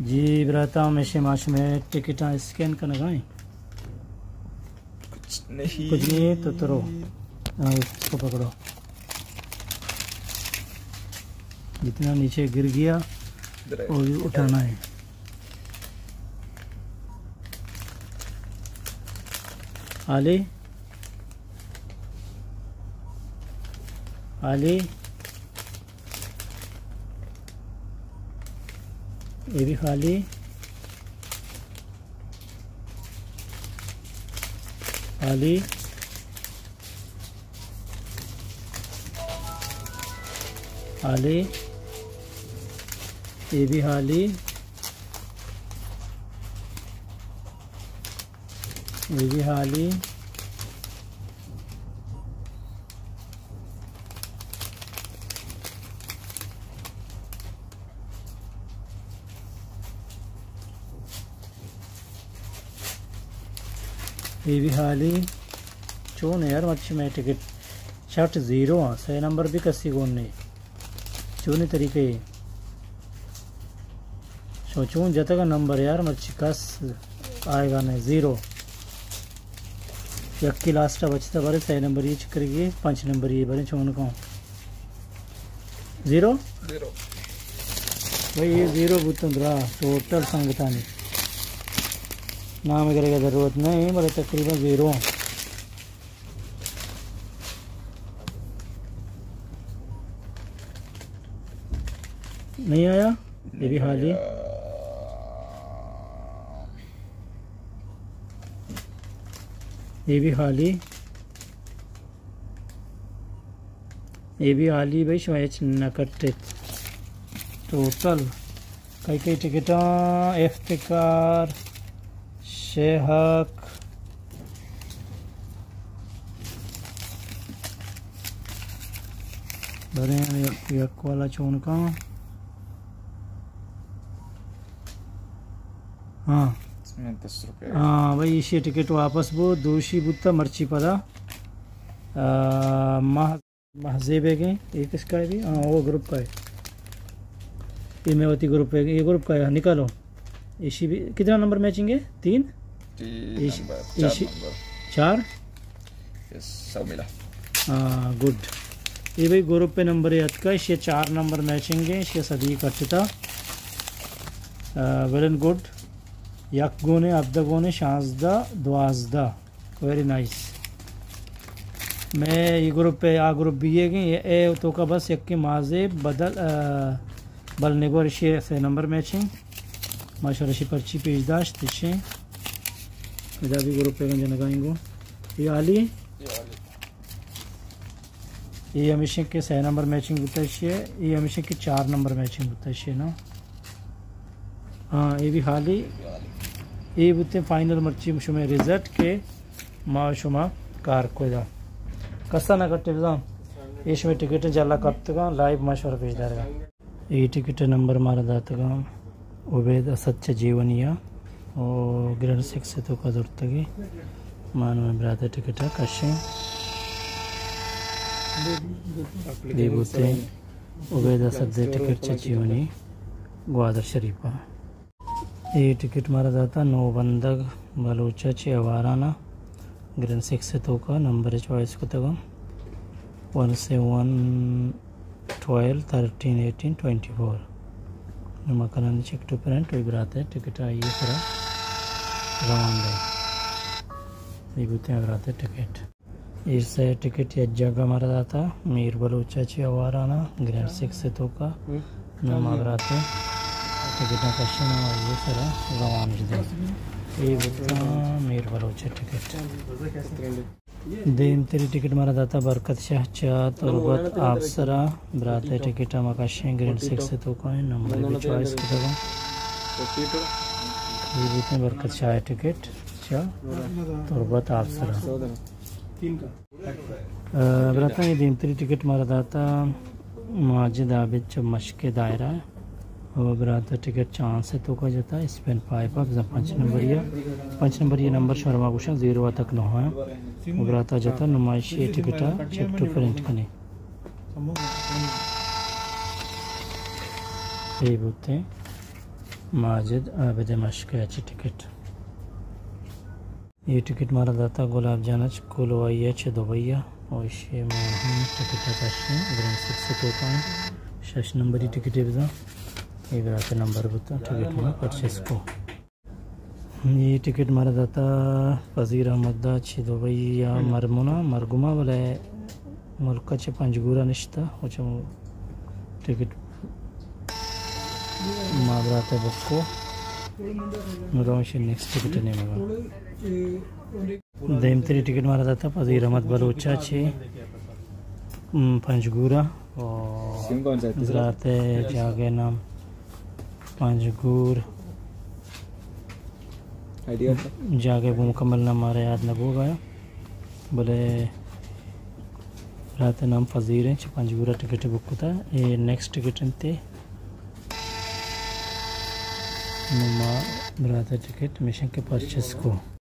جی براتاں، ہمیشہ ما شمئے ٹکٹاں اسکین کنگا ایں۔ کچھ نہیں۔ کچھ نہیں ہے تو ترو۔ ہاں، اس کو پکڑو۔ جتنا نیچے گر گیا، ادھر ہے۔ وہ بھی اٹھانا ہے۔ خالی؟ خالی؟ یہ بھی خالی؟ خالی؟ خالی؟ یہ بھی خالی؟ یہ بھی خالی؟ یہ بھی خالی۔ چون یار، مرچی مئے ٹکٹ چٹ زیرو ہاں، سئے نمبر بھی کسی گون نہیں۔ چونی طریقہ یہ۔ شما چون جتگا نمبر یار، مرچی کس آئیگا نہیں، زیرو۔ یکی لاسٹ بچتا، برے سئے نمبر یہ چکر گئے، پنچ نمبر یہ برے چون کن۔ زیرو؟ زیرو۔ بھئی یہ زیرو بوتن درا، ٹوٹل سنگتانی۔ نام گرے کا ضرورت نہیں، بلے تقریباً زیرو۔ نہیں آیا؟ یہ بھی خالی۔ یہ بھی خالی۔ یہ بھی خالی بھئی، شما ہچ نہ کٹت۔ ٹوٹل کئی کئی ٹکٹاں؟ افتخار، شیخ، بریں یک، یک والا چون کن۔ ہاں۔ اس میں دس روپے۔ ہاں بھئی، ایشی ٹکٹ واپس بو، دوشی بوتا مرچی پدا۔ آ، ماہ ماہ زیب ہے کہ یہ کس کا ہے بھی؟ ہاں، وہ گروپ کا ہے۔ یہ میں ہوتی گروپ ہے، یہ گروپ کا ہے، ہاں، نکالو۔ ایشی بھی کتنا نمبر میچنگ ہے؟ تین؟ تین ایش-، نمبر، چار ایشی-، نمبر۔ چار؟ یس، سو ملا۔ ہاں، گڈ۔ یہ بھئی گروپ پہ نمبر ہے اتکا، ایشی چار نمبر میچنگ ہے، ایشی سبھی کٹتا۔ آ، ویل اینڈ گڈ۔ یک گونے، ہفدہ گونے، شانزدہ، دوازدہ۔ Very nice. میں یہ گروپ پہ آ گروپ بھی یہ گئے، یہ اے تو کا بس یک کے مازے بدل، آ، بل نگور شے سے نمبر میچنگ۔ ماشاءاللہ شی پرچی پیش داشت شے۔ ادا بھی گروپ پہ گنج نگائیں گو۔ یہ عالی؟ یہ عالی۔ یہ ہمیشہ کے سہ نمبر میچنگ بوتا شے، یہ ہمیشہ کے چار نمبر میچنگ بوتا شے نا۔ ہاں، یہ بھی حالی۔ یہ بوتے فائنل مرچی شمے رزلٹ کے ما شما کار کو دا۔ کسا نہ کٹے بزاں۔ یہ شمے ٹکٹ جلا کپتگا، لائیو ما شور پیش دارگا۔ اے ٹکٹ ءِ نمبر مارا داتگاں عبید اسد چہ جیونی ءَ، او گرینڈ سکس ءِ توکا زرتگی۔ ما نوں برات ءِ ٹکٹ ءَ کشیں۔ اے بوتیں عبید اسد ءِ ٹکٹ چہ جیونی گوادر شریف ءَ۔ اے ٹکٹ مارا داتا نو بندگ بلوچ ءَ چہ آواران ءَ گرینڈ سکس ءِ توکا نمبر چوائس کتگاں۔ One seven twelve, thirteen, eighteen, twenty four. نوں ما کناں چیک ٹو پرنٹ، وی برات ءِ ٹکٹ آئی ءِ سرا روان دے۔ اے بوتیں برات ءِ ٹکٹ۔ اے سئے ٹکٹ یک جاگہ مارا داتا، میر بلوچ ءَ چہ آواران ءَ گرینڈ سکس ءِ توکا۔ نوں ما برات ءِ ٹکٹاں کشیں، نوں آئی ءِ سرا روان دے۔ اے بوتاں میر بلوچ ءِ ٹکٹ۔ دیمتری ٹکٹ مارا داتا برکت شاہ چہ تربت آپسرا۔ برات ءِ ٹکٹ ءَ ما کشیں گرینڈ سکس ءِ توکا، نمبر بھی چوائس کتگاں۔ اے بوتیں برکت شاہ ءِ ٹکٹ چہ تربت آپسرا۔ آ، براتاں اے دیمتری ٹکٹ مارا داتا ماجد عابد چہ مشک دائرہ۔ او برات ءِ ٹکٹ چانس ءِ توکا جتا، اسپن فائیو ءَ بزاں پنچ نمبری ءَ۔ پنچ نمبری ءِ نمبر شمارا ما گوشاں زیرو ءَ تک نہ ءَ۔ او برات ءَ جتا، نوں ما ایشی ءِ ٹکٹ ءَ چیک ٹو پرنٹ کنیں۔ اے بوتیں۔ ماجد عابد مشک ءَ چہ ٹکٹ۔ اے ٹکٹ مارا داتا گلاب جان ءَ چہ کولوائی ءَ چہ دبئی ءَ، او ایشی ما ہم ٹکٹ ءَ کشیں، گرینڈ سکس ءِ توکا شش نمبری ٹکٹ ءَ بزاں۔ اے برات ءِ نمبر بوتا، ٹکٹ ما پرچیز کو۔ اے ٹکٹ مارا داتا فضیر احمد ءَ چہ دبئی ءَ مرمونا، مرگما، بلے ملک ءَ چہ پنجگور ءَ نشتہ، او چہ ٹکٹ ما برات ءَ بک کو۔ نوں روشی نیکسٹ ٹکٹ ءِ نیمگا۔ دیمتری ٹکٹ مارا داتا فضیر احمد بلوچ ءَ چہ، م، پنجگور ءَ، او برات ءِ جاگہ ءِ نام پنجگور، جاگہ ءِ مکمل نام مارا یاد نہ بوگا، بلے برات ءِ نام فضیر اِنت، چہ پنجگور ءَ ٹکٹ بک کتا۔ اے نیکسٹ ٹکٹ اِنت، نوں ما برات ءَ ٹکٹ مشن کہ پرچیز کو۔